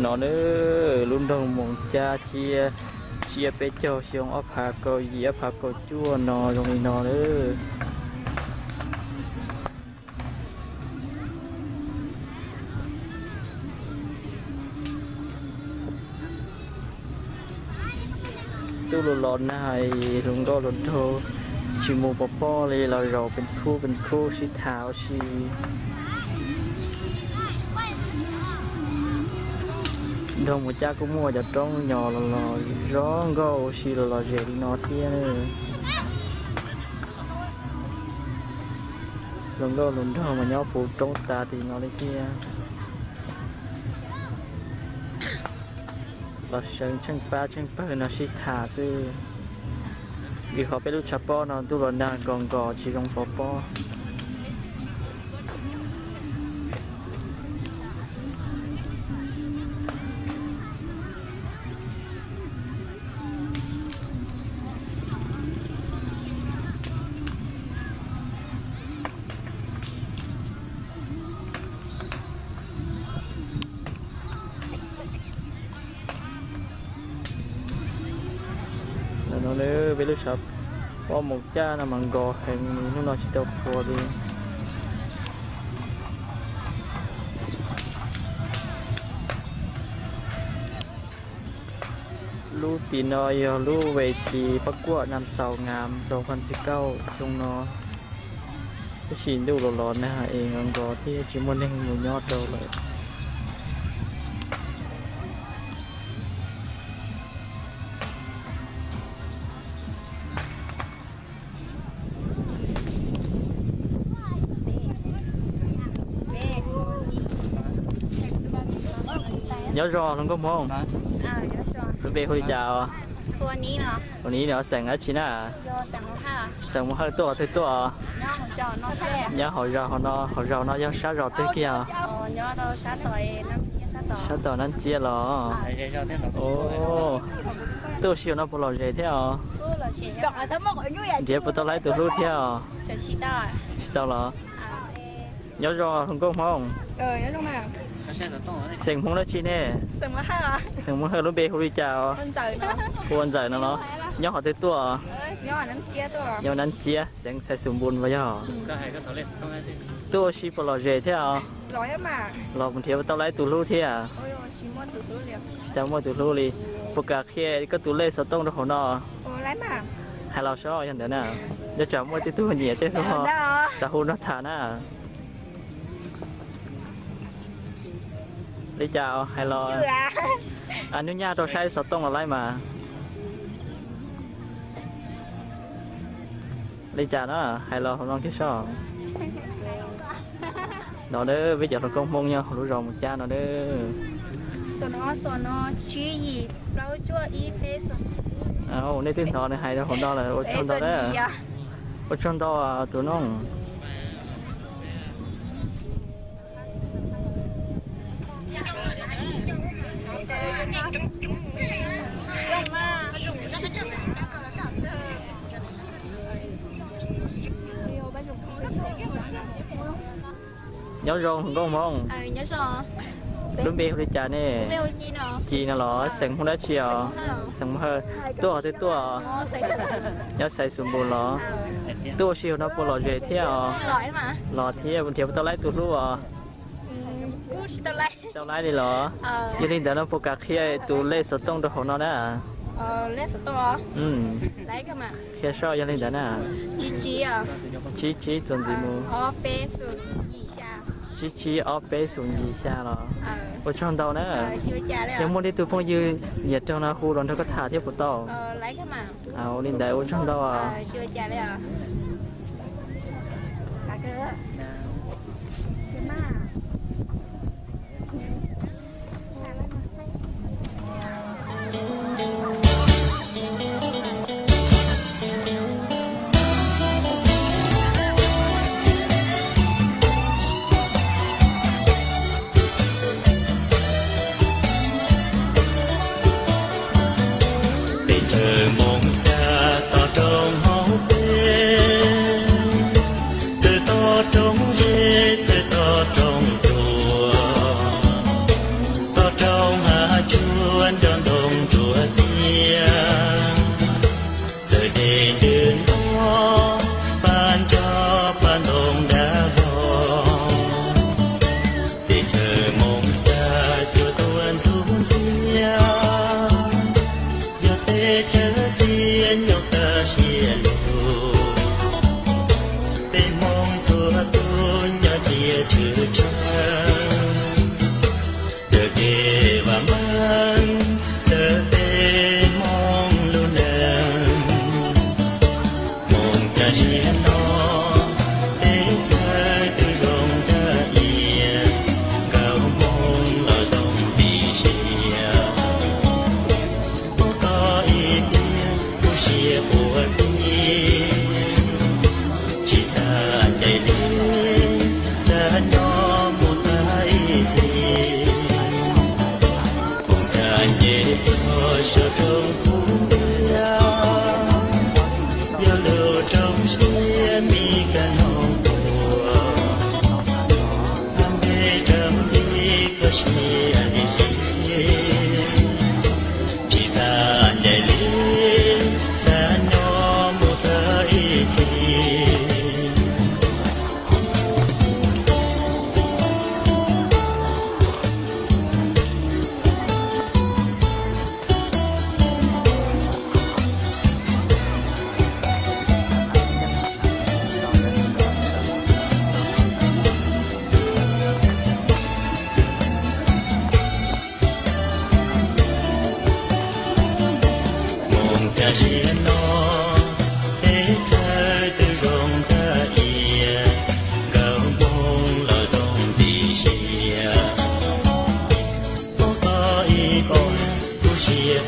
No na, lub nroog Moos Cab thiab, tsiab peb caug xyoo ob phav kaum yim ob phav kaum cuaj no zoo li no na. Tub los los nag, hluas nkauj hluas nraug tsis mus pov pob li los zaum pes khub pes khub sib tham ua si. Nroog Moos Cab kuj muaj cov roob nyos los los zoo nkauj ua si los los zem li no thiab. Hluas nkauj hluas nraug mas nyob puv roob tas li no li thiab. Los sawv tsheej pab tsheej pawg no sib tham xwb, vim qhov peb lub tshav pob no ntuj los nag nkos nkos tsis zoo pov pob. No peb lub tshav pob Moos Cab no mas nkos heev, hnub no tsis tau qhuav li. Lub tim no yog lub ves tsis pab kuaj nam xaus ngam xaus phan txiv kauj xyoo no, tab sis ntuj los los nag es nkos nkos thiab tsis muaj neeg mus nyob rau lawm. Nyob zoo hluas nkauj Hmoob, lub npe hu li cas os? Hu Nib no. Xeem dab tsi na? Xeem Mus Hawj. Tuaj qhov twg tuaj? Nyob hauv zos hauv no, hauv zos no yog sab zos twg kiag? Sab tom Nab Ntxiab los? Tuaj ua si hauv no puas lom zem thiab os? Nrhiav puas tau laib tus hlub thiab os? Tsis tau los? Nyob zoo hluas nkauj Hmoob. Xeem Hmoob dab tsi ne? Xeem Mus Hawj. Lub npe hu li cas os? Hu ua Ntxawm no los? Nyob qhov twg tuaj? Nyob Nab Ntxiab. Xeev Xais Xus Npus los yog? Tuaj ua si puas lom zem thiab os? Los nrhiav puas tau laib tus hlub thiab? Tsis tau muaj tus hlub li. Puas kam qhia koj tus lej xov tooj rau hauv no? Hais los sob, yog ntawd na, nyob tsam muaj tej tug nyiam tej tug ho xav hu no tham na. Li cas hais los, hnub nyoog rau saib xov tooj los laib mas. Li cas na, hais los hauv no kiag sob. No peb cov hluas nkauj Hmoob nyob hauv lub zos Mus Cab no. Nej twb hnov nws hais rau hauv no lawm, ua tsaug ntau na. Ua tsaug ntau tus noog. Nyob zoo hluas nkauj Hmoob. Lub npe hu li cas ne? Ci no los? Xeem Hmoob dab tsi os? Xeem Mus Hawj. Tuaj qhov twg tuaj? Nyob Xais Xus Npus los? Tuaj ua si hauv no puas lom zem thiab os? Los thiab, nrhiav puas tau laib tus hlub os? Tsis tau laib li los? Yog li ntawd no puas kam qhia tus lej xov tooj rau hauv no na? Qhia sob, yog li ntawd na. Tsib tsib txuas ntxiv mus. Tsib tsib ob peb xus yim xya los? Ua tsaug ntau na. Yog muaj tej tug phooj ywg nyiam raug no hu los nrog koj tham thiab puas tau? Ua li ntawd ua tsaug ntau. Peb chaw Moos Cab toj roob hauv peb, txawm toj roob Tshwj tsawg raws kev vam meej, lawv peb Hmoob lub neej. Hmoob caj ntsiag no, teb chaws twb zoo kawg iav, nkawd Hmoob los zoo tib si. Muab koj ib pliag kuv siab quaj tib, tsis xav ncaim li, xav nyob mus tag ib txhis. Hmoob caj ncev txog saum roob kub ntiag, yog lub roob siab mi kab noog puag, hab npe Tsawv Nplij koj siab li si. Tsis xav ncaim li, xav nyob mus tag ib txhis. Hmoob caj ntsiag no, teb chaws twb zoo kawg iav, nkawd Hmoob los zoo tib si. Muab koj ib pliag kuv siab